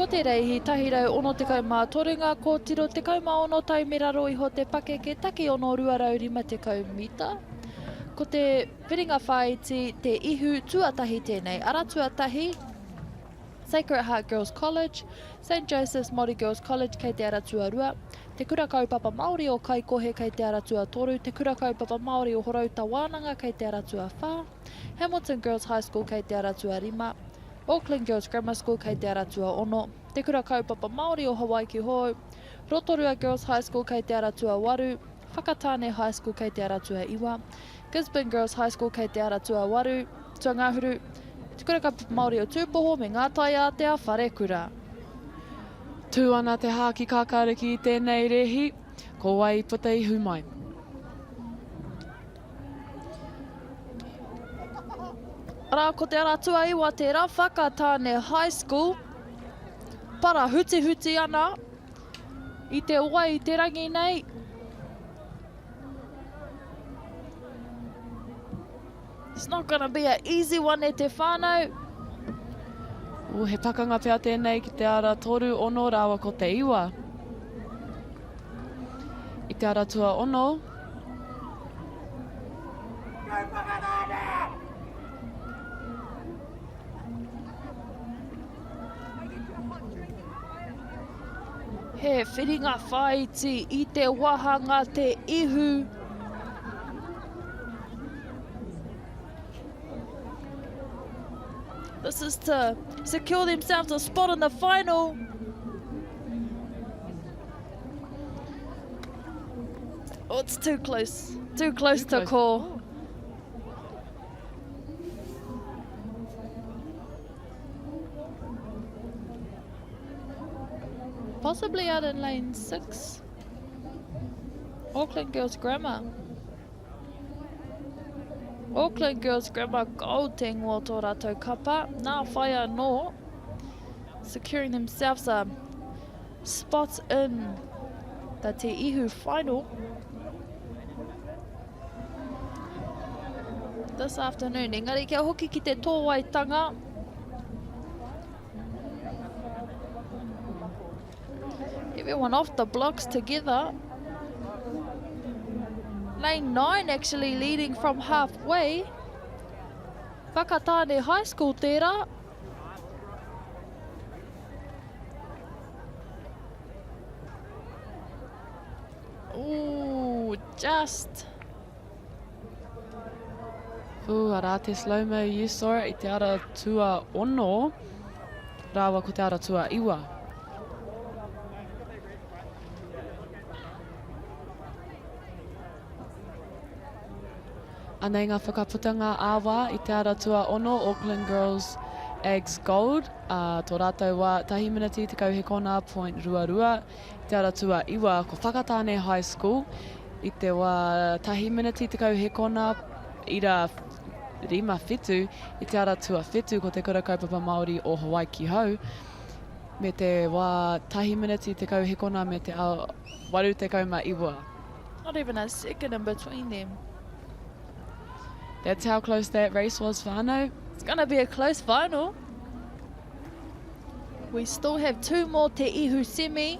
te reihi 163 ngā kōtiro 16 taime raro iho te pakeke takiona 250 mita. Ko te whiringa whāiti te ihu tuatahi tēnei. Ara tuatahi, Sacred Heart Girls College, St Joseph's Māori Girls College kei te ara tuarua, Te Kura Kaupapa Māori o Kaikohe kei te ara tuatoru, Te Kura Kaupapa Māori o Horouta Wānanga kei te ara tuawhā, Hamilton Girls High School kei te ara tuarima, Auckland Girls Grammar School kei te ara tuaono, Te Kura Kaupapa Māori o Hawaiki Hou, Rotorua Girls High School kei te ara tuawaru, Whakatāne High School kei te ara tuaiwa, Gisborne Girls High School kei te ara tuawaru, tuangahuru, Te Kura Kaupapa Māori o Tūpoho me Ngā Taiātea Wharekura. Tū ana te hāki kākāriki i tēnei rēhi, ko wai i puta ihu mai? Arā, ko te ara tuaiwa tērā, Whakatāne High School. Para hutihuti ana i te wai i te rangi nei. It's not gonna be a easy one e te whānau. Ooh, he pakanga pea tēnei ki te ara toru, ono rāua ko te iwa. I te ara tuaono. He whiringa whāiti i te wāhanga te ihu. This is to secure themselves a spot in the final. Oh, it's too close. Too close, too close to call. Possibly out in lane 6. Auckland Girls Grammar. Auckland Girls Grammar Gold te ingoa o tō rātou kapa. Nā whai anō, securing themselves a spot in the Te Ihu final. This afternoon, engari kia hoki ki te tōwaitanga. Everyone off the blocks together. Lane 9 actually leading from halfway. Whakatāne High School tērā. Ooh, just. Ooh, arā te slow-mo, you saw it i te ara tua ono, rāua ko te ara tua iwa. Anei ngā whakaputanga ā-wā i te ara tuaono, Auckland Girls Ags Gold, ā, tō rātou wā, tahi miniti tekau hekona point ruarua. I te ara tuaiwa, ko Whakatāne High School, i te wā tahi miniti tekau hekona ira 57, i te ara tuawhitu, ko Te Kura Kaupapa Māori o Hawaiki Hou, me te wā tahi miniti tekau hekona me te 89. Not even a second in between them. That's how close that race was, whānau. It's gonna be a close final. We still have two more Te Ihu semi.